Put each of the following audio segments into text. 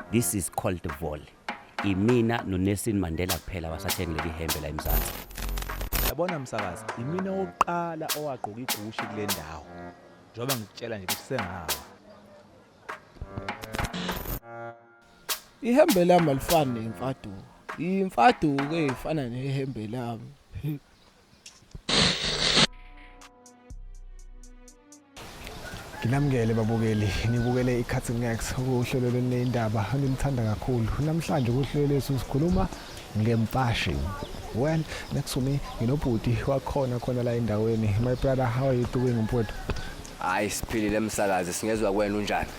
This is called vol. Imina noNelson Mandela kuphela abasathenga leli hembe la eMzansi. Yabona msakazi, imina wokuqala owagqoka igushi kule ndawo. Njengoba ngikutshela nje ukuthi sengawa. Ihembe lami alifani nemfaduko. Imfaduko efana nehembe lami. Nginamukele babukeli, nibukele iCutting X kuhlelo lwenindaba enilithanda kakhulu. Namhlanje kuhlelo lethu sikhuluma ngemfashini. Well, next to me nginobhuti wakhona khona la endaweni. My brother, how are you doing mfowethu? Hayi siphilile msakazi singezwa kuwena unjani?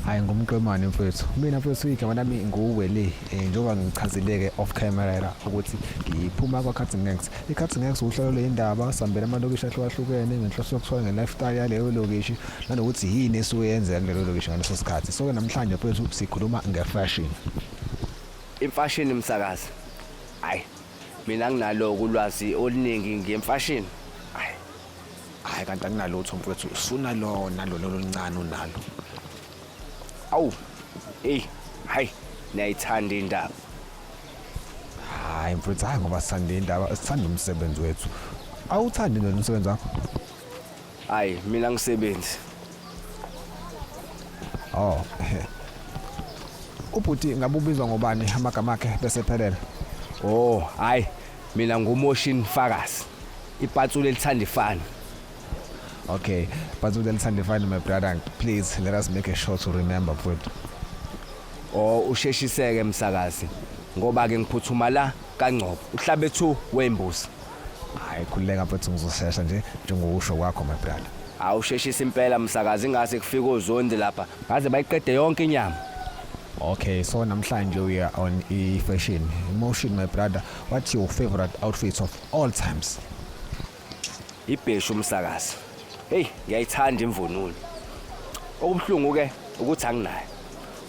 Hayi ngumqemane mfowethu. Mina mfowethu igama lami nguWele njengoba ngichazile-ke off camera la ukuthi ngiphuma kwa-Cutting X. I-Cutting X uhlelo lwey'ndaba sihambela amalokishi ahlukahlukene ngenhloso yokuthola nge-lifestyle yaleyo lokishi nanokuthi yini esuke yenzeka kulelo lokishi ngaleso sikhathi. So-ke namhlanje mfowethu sikhuluma nge-fashion. Imfashini msakazi. Hayi mina nginalo ulwazi oluningi ngemfashini. Hayi Hayi kanti anginalutho mfowethu usunalona lona oluncane unalo. Awu. Ey, hayi niyayithanda indaba. Hayi mfowethu hayi ngoba sithanda indaba sithanda umsebenzi wethu. Awuthandi nona umsebenzi wakho? Hayi mina ngisebenzi. Oh. Ubhuti ngabe ubizwa ngobani amagama akhe bese phelele? Oh, hayi mina nguMotion Fakazi. Ipatsula elithanda ifani. Okay, Patsula elithanda ifani my brother, please let us make a sure to remember mfowethu. Oh, usheshiseke msakazi ngoba ke ngiphuthuma la kaNgcobo. Uhlabe 2 wembuzi. Hayi khululeka mfowethu ngizoshesha nje njengokusho kwakho my brother. Awusheshisa impela msakazi ingase kufike ozondi lapha. Ngaze bayiqede yonke inyama. Okay, so namhlanje we are on e-fashion. Emotion my brother, what's your favorite outfit of all times? Ibheshu umsakazi. Hey, ngiyayithanda imvunulo. Okubuhlungu ke ukuthi anginayo.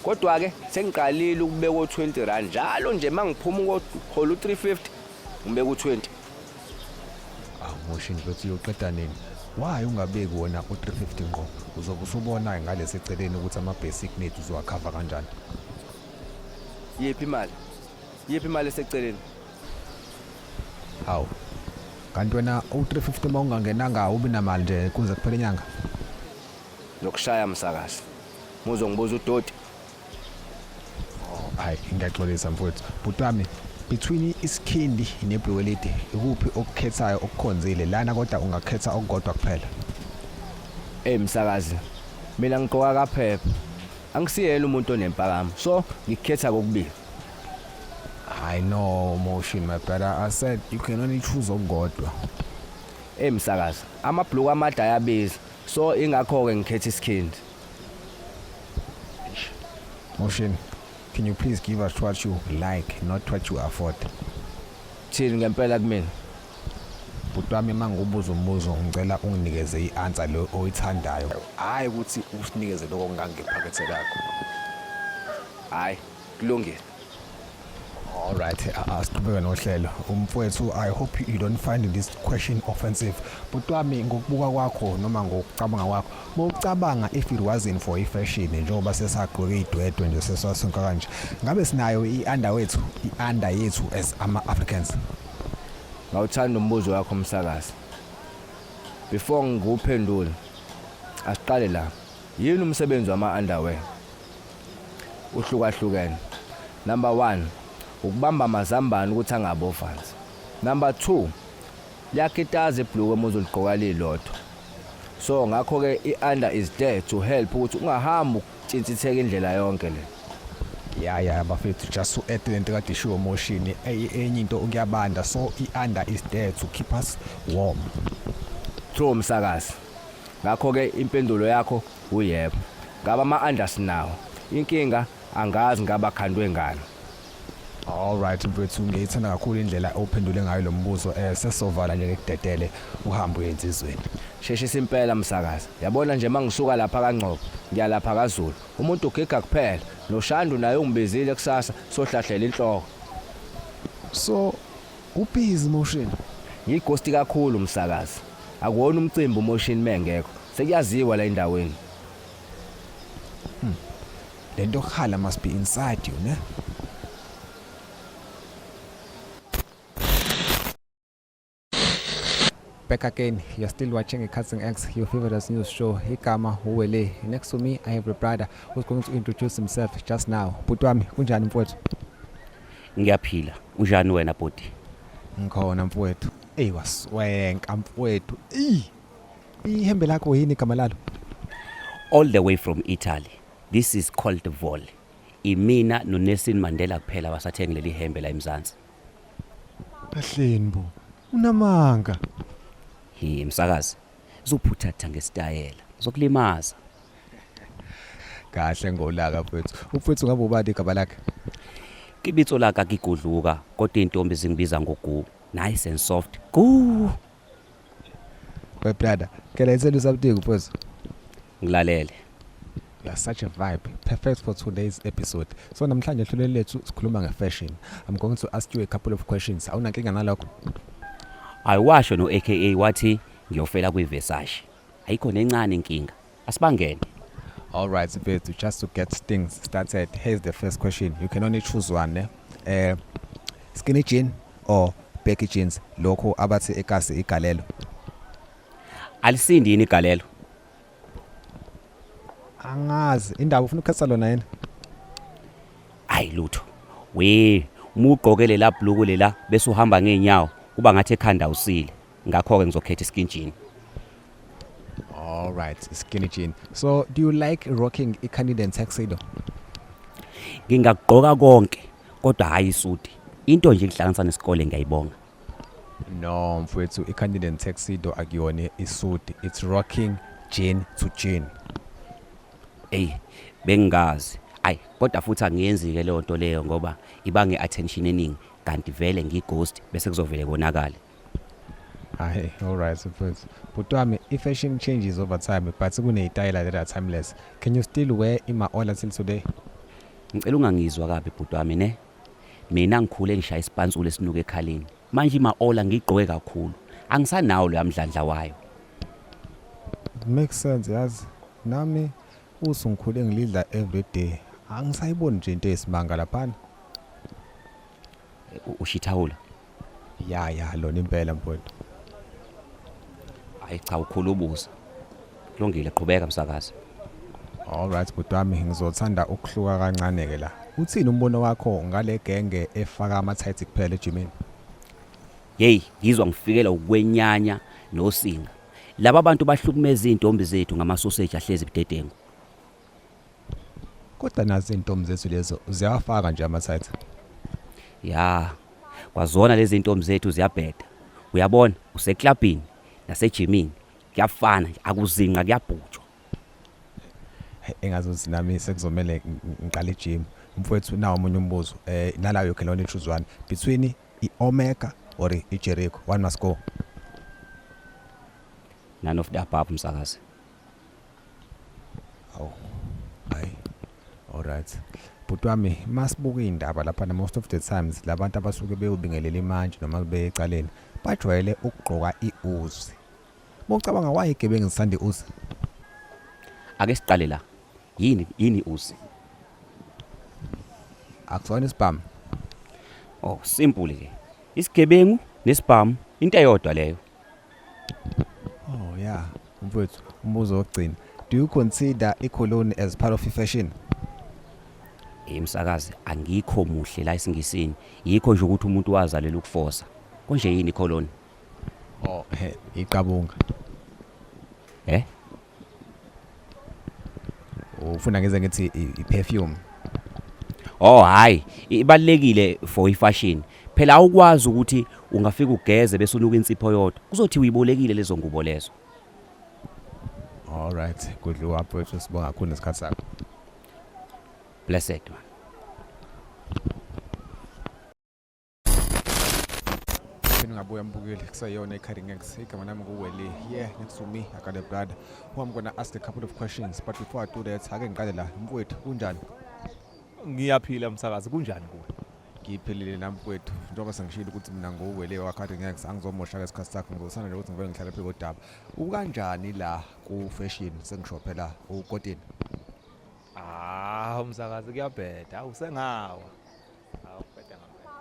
Kodwa ke sengiqalile ukubeka u20 rand njalo nje mangiphuma ukohola u350 ngibeka u20. Awu Motion mfethu uyoqeda nini? Why ungabeki wona u350 ngqo? Uzobe usubona ngalesi eceleni ukuthi ama basic needs uzowakhava kanjani. Yiphi imali? Yiphi imali eseceleni? Hawu. Kanti wena u350 uma ungangenanga ubi namali nje kuze kuphele inyanga. Nokushaya msakazi. Muzongibuza udoti. Hayi ngiyaxolisa mfowethu. Bhuti wami between isikhindi nebhluku elide ikuphi okukhethayo okukhonzile lana kodwa ungakhetha okukodwa kuphela. Ey msakazi. Mina ngigqoka kaphepha. Angisiyena umuntu onempakamo. So ngikhetha kokubili. I know Motion my brother I said you can only choose okukodwa. Ey msakazi, amabhluku amade ayabiza. So ingakho ke ngikhetha isikhindi. Motion can you please give us what you like not what you afford? Thini ngempela kumina? Bhuti wami mangibuza umbuzo ngicela unginikeze i-answer lo oyithandayo. Hayi ukuthi usinikeze lokho okungangephakethe lakho. Hayi, kulungile. All right, asiqhubeke nohlelo. Umfowethu, I hope you don't find this question offensive. Bhuti wami ngokubuka kwakho noma ngokucabanga kwakho, bowucabanga if it wasn't for i-fashion njengoba sesagqoke idwedwe nje sesasonka kanje. Ngabe sinayo i-under wethu, i-under yethu as ama-Africans? Ngawuthanda umbuzo wakho msakazi. Before ngikuphendule, asiqale la. Yini umsebenzi wama underwear? Uhlukahlukene. Number 1, ukubamba amazambane ukuthi angabovansi. Number 2, liyakitaza ibhluku uma uzoligqoka lilodwa. So ngakho ke i-under is there to help ukuthi ungahambi ukutshintsitheka indlela yonke le. Ya bafethu just to add lento kade ishiwo Motion enye into kuyabanda so i-under is there to keep us warm. True msakazi. Ngakho ke impendulo yakho uyebo. Ngaba ama under sinawo. Inkinga angazi ngaba khandwe ngani. All right mfethu ngiyithanda kakhulu indlela ophendule ngayo lo mbuzo sesizovala nje ngikudedele uhambe uye ensizweni. Sheshisa impela msakazi. Yabona nje mangisuka lapha kaNgcobo ngiya lapha kaZulu. Umuntu ugiga kuphela. NoShandu naye ungibizile kusasa sohlahlela inhloko. So ubusy Motion. Ngiyighost kakhulu msakazi. Akuwona umcimbi uMotion mengekho. Sekuyaziwa la endaweni. Lento yokuhala must be inside you, ne? Back again, you're still watching a Cutting X, your favorite news show. Igama uWele. Next to me, I have a brother who's going to introduce himself just now. Bhuti wami, kunjani mfowethu? Ngiyaphila. Unjani wena bhuti? Ngikhona mfowethu. Ey waswenka mfowethu. Ey. Ihembe lakho yini igama lalo? All the way from Italy. This is called Vol. Imina noNelson Mandela kuphela abasathenga leli hembe la eMzansi. Kahleni bo. Unamanga. Hi msakazi. Uzophuthatha ngesitayela. Zokulimaza. Kahle ngolaka mfowethu. Umfowethu ngabe ubani igama lakhe? Kibitso laka kigudluka kodwa intombi zingibiza ngogu. Nice and soft. Gu. We brother, can I tell you something mfowethu? Ngilalele. You are such a vibe. Perfect for today's episode. So namhlanje ehlelweni lethu sikhuluma nge-fashion. I'm going to ask you a couple of questions. Awunankinga nalokho? Ayiwasho no AKA wathi ngiyofela kwiVersace. Ayikho nencane inkinga. Asibangene. All right, mfethu, just to get things started, here's the first question. You can only choose one, ne? Skinny jean or baggy jeans? Lokho abathi ekasi igalelo. Alisindi yini igalelo? Angazi, indaba ufuna ukukhetha lona yini? Ayi lutho. We, uma ugqoke lela bhuluku lela bese uhamba ngeenyawo kuba ngathi ekhanda usile. Ngakho ke ngizokhetha i-skin jean. All right, skinny jean. So, do you like rocking i-Canadian tuxedo? Ngingakugqoka konke kodwa hayi isuti. Into nje ihlanganisa nesikole ngiyayibonga. No, mfowethu, i-Canadian tuxedo akuyona isuti. It's rocking jean to jean. Ey, bengingazi. Ayi, kodwa futhi angiyenzi ke leyo nto leyo ngoba ibange attention eningi kanti vele ngi-ghost bese kuzovele konakale. Hayi, all right, mfowethu. Bhuti wami, i-fashion changes over time, but kuney'tayela that are timeless. Can you still wear ima-ola till today? Ngicela ungangizwa kabi bhuti wami ne. Mina ngikhule ngishaya isipansula esinuka ekhaleni. Manje ima-ola ngigqoke kakhulu. Angisanawo lo yamdlandla wayo. It makes sense, yazi. Nami usungikhule ngilidla every day. Angisayiboni nje into eyisimanga laphana. Ushithawula. Ya, lona impela mfowethu. Hayi cha ukhulu ubuza. Kulungile qhubeka msakazi. All right, bhuti wami, ngizothanda ukuhluka kancane ke la. Uthini umbono wakho ngale genge efaka ama-tights kuphela ejimini? Hey, ngizwa ngifikela ukwenyanya nosinga. Laba bantu bahlukumeza izintombi zethu ngamasoseji ahlezi budedengu. Kodwa nazo izintombi zethu lezo ziyawafaka nje ama-tights. Ya, kwazona lezi zintombi zethu ziyabheda. Uyabona, useklabhini nasejimini kuyafana nje akuzinqa kuyabhujwa. Engazuthi nami sekuzomele ngiqale ejim. Mfowethu nawo omunye umbuzo. Nala you can only choose one between i-Omega or i-Jericho. One must go. None of the above msakazi. Awu. Hayi. All right. Bhuti wami, masibuka indaba lapha most of the times labantu abasuke beyobingelela imanje noma beyecaleni bajwayele ukugqoka i-Uzi. Mawucabanga why igebengu zithanda i-Uzi? Ake siqale la. Yini Uzi? Akusona isibhamu. Oh, simple ke. Isigebengu nesibhamu into eyodwa leyo. Oh yeah, mfowethu, umbuzo wokugcina. Do you consider i-cologne as part of fashion? Msakazi, angikho muhle la esingisini. Yikho nje ukuthi umuntu wazalela ukufosa. Konje yini i-cologne? Oh, he, iqabunga. Eh? Ufuna ngize ngithi i-perfume. Oh hayi, ibalekile for i-fashion. Phela awukwazi ukuthi ungafika ugeze bese unuka insipho yodwa. Kuzothi uyibolekile lezo ngubo lezo. All right, good luck mfowethu, sibonga kakhulu nesikhathi sakho. Blessed man. Phinde ngabuya mbukeli kusayona i-Cutting X. Igama lami nguWele. Here next to me I got a brother who I'm gonna ask a couple of questions, but before I do that, ake ngiqale la. Mfowethu, kunjani? Ngiyaphila msakazi, kunjani kuwe? Ngiphilile nami mfowethu. Njengoba sengishilo ukuthi mina nguWele wa-Cutting X, angizomosha isikhathi sakho, ngizothanda nje ukuthi ngivele ngihlale phezu kodaba. Ukanjani la ku fashion sengisho phela ukotini? Ah, Hawu msakazi, kuyabheda. Hawu, sengawa. Hawu, kubheda ngempela.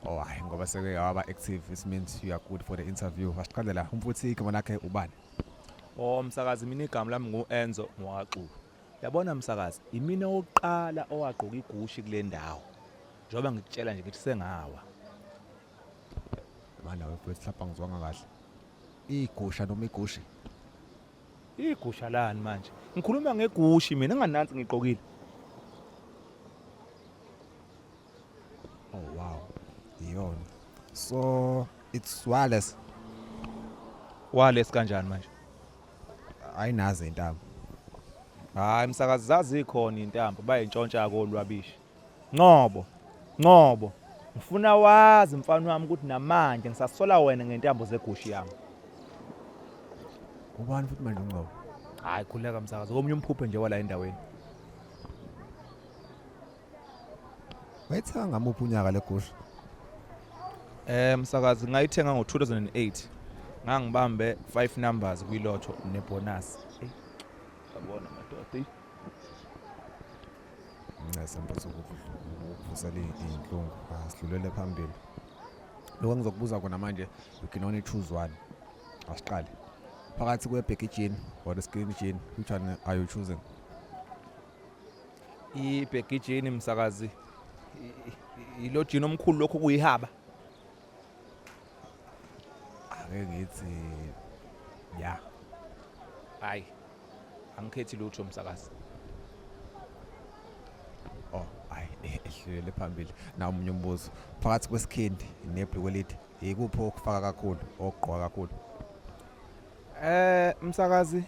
Oh hayi, ngoba seke waba active, it means you are good for the interview. Asiqale la, umfuthi igama lakhe ubani? Oh msakazi, mina igama lami ngu-Enzo ngwakaXulu. Yabona msakazi, imina oqala owagqoka igushi kule ndawo. Njengoba ngikutshela nje ngithi sengawa. Mana wemfowethu, mhlawumbe angizwanga kahle. Igusha noma igushi? Igusha lani manje? Ngikhuluma ngegushi mina, enganansi ngigqokile. Oh wow. Iyona. So it's wireless. Wireless kanjani manje? Ayinazo intambo. Hayi msakazi, zazikhona intambo, bayintshontsha kolwabishi. Ncobo. Ncobo. Ngifuna wazi mfana wami ukuthi namanje ngisasola wena ngentambo zegushi yami. Ubani futhi manje uNcobo? Hayi khuleka msakazi, komunye umphuphe nje wala endaweni. Wayithenga ngamuphi unyaka legusha? Msakazi, ngayithenga ngo-2008. Ngangibambe 5 numbers kwilotho nebonus. Yabona madoda. Ncese mfethu ukuvusela iy'nhlungu. Asidlulele phambili. Lokho engizokubuza kona manje, you can only choose one. Asiqale. Phakathi kwe-baggy jean or the skinny jean, which one are you choosing? I-baggy jean msakazi. Ilo jean omkhulu lokho kuyihaba. Ake ngithi ya. Hayi. Angikhethi lutho msakazi. Oh, hayi, ehlulele phambili. Na omunye umbuzo. Phakathi kwesikhindi nebhulukwe elide, ikuphi okufaka kakhulu, okugqoka kakhulu? Msakazi,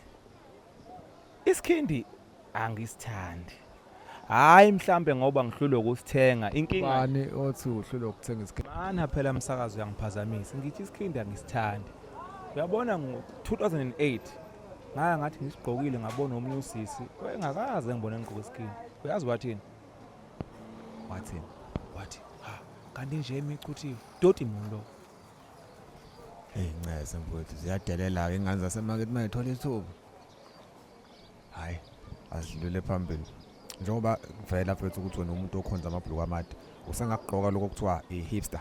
isikhindi angisithandi. Hayi mhlambe ngoba ngihlulwe ukusithenga. Inkinga Bani othi uhlulwe ukuthenga isikhindi? Mana phela msakazi, uyangiphazamisa. Ngithi isikhindi angisithandi. Uyabona, ngo-2008 ngaya ngathi ngisigqokile, ngabona omunye usisi engakaze ngibone ngigqoke isikhindi. Uyazi wathini? Wathini? Wathi, "Ha, kanti nje emicuthiwe. Doti muni lo?" Hey ncese mfowethu, ziyadelela ke ingane zasemakethe mayithola ithuba. Hayi, asidlulele phambili. Njengoba vela mfethu ukuthi wena umuntu okhonza amabhuluku amade, usengakugqoka lokho okuthiwa i-hipster?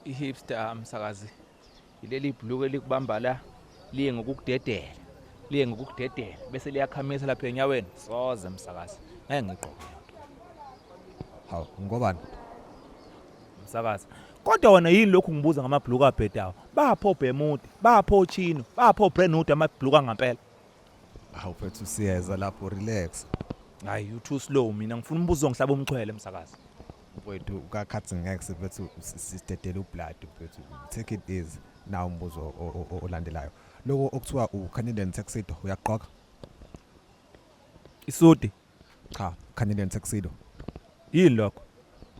I-hipster msakazi, ileli bhuluku elikubamba la, liye ngokukudedela, liye ngokukudedela bese liyakhamisa lapha enyaweni. Soze msakazi, ngeke ngigqoke leyo nto. Hawu, ngobani? Msakazi, kodwa wena yini lokhu ngibuza ngamabhuluku abhedayo? Bapho Bermuda, bapho chino, bapho Brentwood, amabhuluku angampela? Hawu mfethu, siyeza lapho, relax. Hayi, you too slow. Mina ngifuna umbuzo ngihlaba umxhwele msakazi. Mfowethu, ka-cutting X mfethu, sidedela ublood mfethu, take it easy. Nawu umbuzo olandelayo, lokho okuthiwa u-Canadian tuxedo, uyaqoka? Isudi? Cha, Canadian tuxedo. Yini lokho?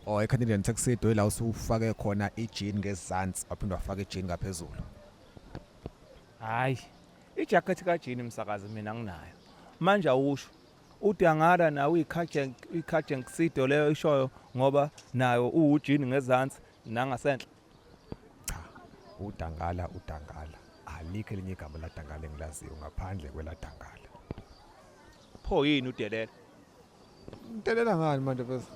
Oh, i-Canadian tuxedo ila usufake khona i-jean ngezansi, waphinde wafaka i-jean ngaphezulu. Hayi, ijacket kajini msakazi mina nginayo. Manje awusho, udangala nawo i-tuxedo leyo ishoyo, ngoba nayo uwujini ngezansi nangasenhla? Cha, udangala udangala, alikho elinye igama ladangala engilaziyo ngaphandle kweladangala. Pho yini udelela? Ntelela ngani manje bese?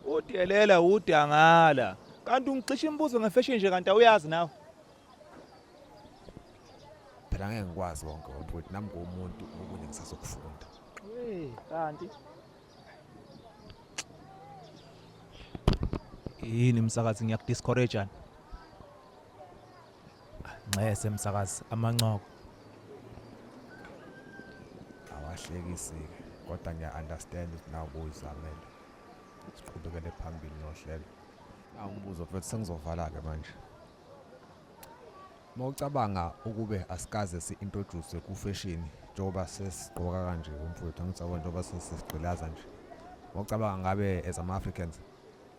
Udelela udangala. Kanti ungicisha imibuzo ngefashion nje, kanti awuyazi nawe. Phela ngeke ngikwazi wonke mfowethu, nami ngumuntu, okunye ngisazokufunda. Hey, kanti yini msakazi, ngiyakudiscourage ani? Nxese msakazi, amancoko. Awahlekisi-ke, kodwa ngiya-understand ukuthi nawe ubuyizamela. Siqhubekele phambili nohlelo. Nawu umbuzo mfethu, sengizovala-ke manje. Uma ucabanga ukube asikaze si-introduce ku-fashion njengoba sesigqoka kanje umfowethu, angicabanga njengoba sesigqilaza nje, uma ucabanga ngabe as ama-Africans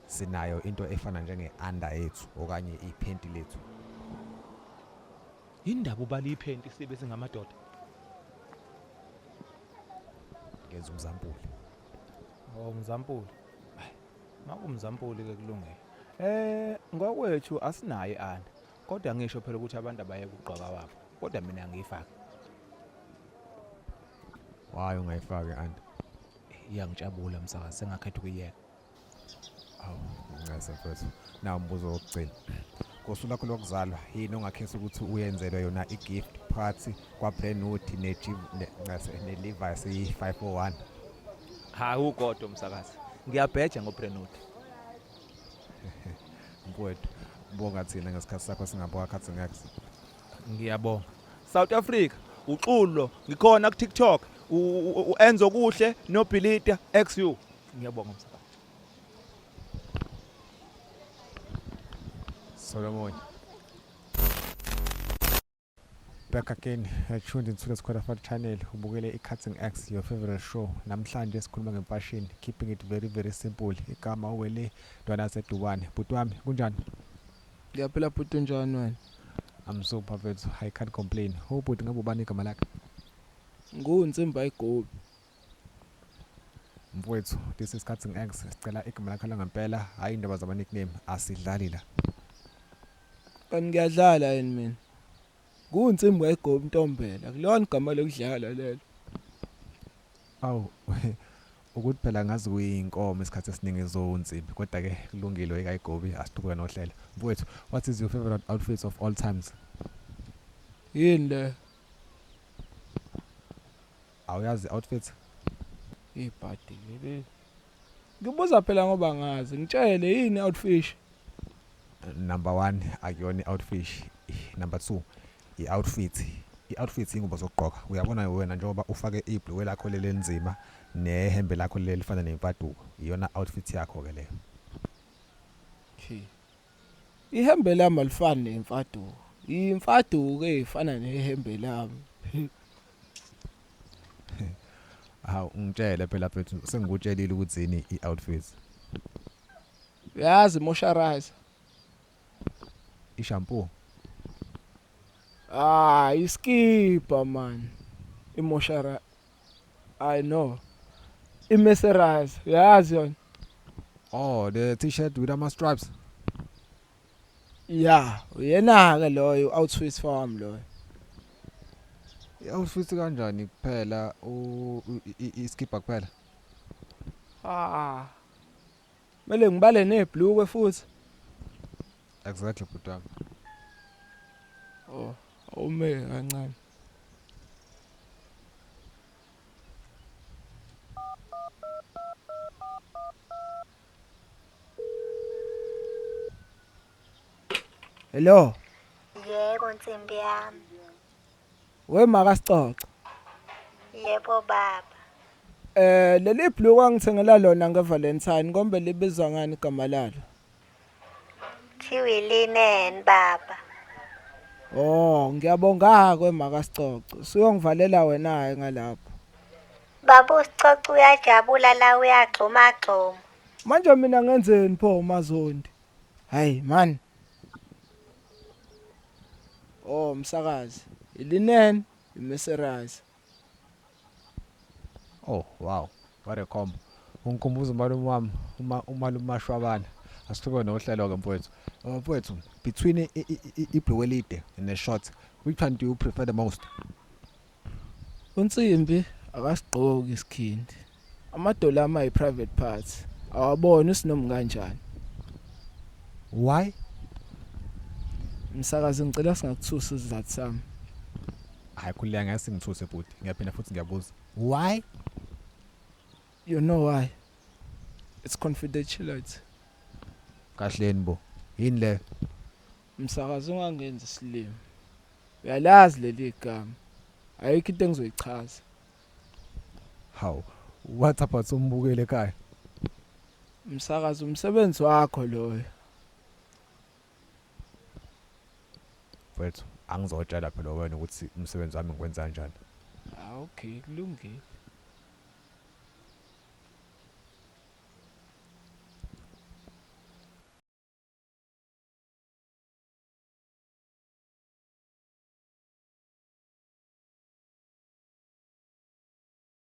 sinayo into efana njenge-under yethu okanye iphenti lethu? Indaba ubala iphenti sibe singamadoda? Ngenza umzampuli. Oh, umzampuli. Hayi, makumzampuli ke kulungile. Ngokwethu asinayo i-under. Kodwa ngisho phela ukuthi abantu abaye kugqoka wabo. Kodwa mina ngiyifake. Why ungayifaki i-under? Iyangijabula msakazi, sengakhetha ukuyiyeka. Awu, ncese mfethu. Na umbuzo wokugcina. Ngosuku lakho lokuzalwa, yini ongakhetha ukuthi uyenzelwe yona i-gift phakathi kwa-Brentwood ncese ne-Levi's i-501? Hayi, ugodo msakazi. Ngiyabheja ngoBrentwood. Mfowethu, bonga thina ngesikhathi sakho singabuka Cutting X. Ngiyabonga. South Africa, uXulo, ngikhona ku TikTok, uEnzo Kuhle noBhilita XU. Ngiyabonga msakazi. Solomon. Back again, tuned into the Square Five channel, ubukele i-Cutting X, your favorite show. Namhlanje sikhuluma ngemfashini, keeping it very very simple. Igama uwele ntwana yaseDuwane. Bhuti wami, kunjani? Ngiyaphila bhuti, unjani wena? I'm so perfect. I can't complain. Ubhuti ngabe ubani igama lakhe? Ngunsimba igobi. Mfowethu, this is Cutting X. Sicela igama lakho langempela, hayi indaba zama nickname, asidlali la. Kanti ngiyadlala yini mina? Ngunsimba igobi Ntombela. Kulona igama lokudlala lelo. Awu, ukuthi phela ngazi kuyinkomo isikhathi esiningi zonsimbi, kodwa ke kulungile oyikayigobi, asiqhubeke nohlelo. Mfowethu, what is your favorite outfit of all times? Yini le? Awuyazi outfit? Ibhadi leli. Ngibuza phela ngoba ngazi. Ngitshele, yini outfish? Number 1, akuyona i-outfish. Number 2, i-outfit. I-outfit ingubo zokugqoka. Uyabona wena njengoba ufake ibhulukwe lakho leli enzima nehembe lakho leli lifana nemfaduko. Iyona outfit yakho ke leyo. Okay. Ihembe lami alifani nemfaduko. Imfaduko efana nehembe lami. Hawu, ungitshele phela mfethu, sengikutshelile ukuthi yini i-outfit. Uyazi moisturizer? I-shampoo. Ah, iskipa man. Imoisturizer. I know. Imercerize, uyazi yona? Oh, the t-shirt with ama stripes. Yeah, uyena ke loyo outfit wami loyo. I-outfit kanjani kuphela iskipa kuphela? Ah. Mele ngibale nebhlukwe futhi. Exactly bhuti wami. Oh, awume kancane. Hello, Yebo nsimbi yami. We makasicoco. Yebo baba. Leli blue angithengela lona ngeValentine, kombe libizwa ngani igama lalo? Kuthiwa linen baba. Oh, ngiyabonga ke makasicoco. Suyongivalela wena ke ngalapho. Baba usicoco uyajabula la, uyagxuma gxuma. Manje mina ngenzeni pho Mazondi? Hayi man. Oh msakazi, ilinen, imercerize. Oh wow, what a combo. Ungikhumbuza umalume wami, uma umalume Mashwabana. Asiqhubeke nohlelo ke mfowethu. Oh, mfowethu, between ibhulukwe elide ne short, which one do you prefer the most? Unsimbi akasigqoki isikhindi. Amadola ama yi private parts. Awaboni usinomi kanjani. Why? Msakazi, ngicela singakuthusi isizathu sami. Hayi khulileka, ngeke singithuse bhuti. Ngiyaphinda futhi ngiyabuza. Why? You know why? It's confidentiality. Kahleni bo. Yini le? Msakazi, ungangenzi isilimo. Uyalazi leli gama. Ayikho into engizoyichaza. How? What about umbukele ekhaya? Msakazi, umsebenzi wakho loyo. Mfowethu, angizotshela phela wena ukuthi umsebenzi wami ngikwenza kanjani. Ah okay, kulungile.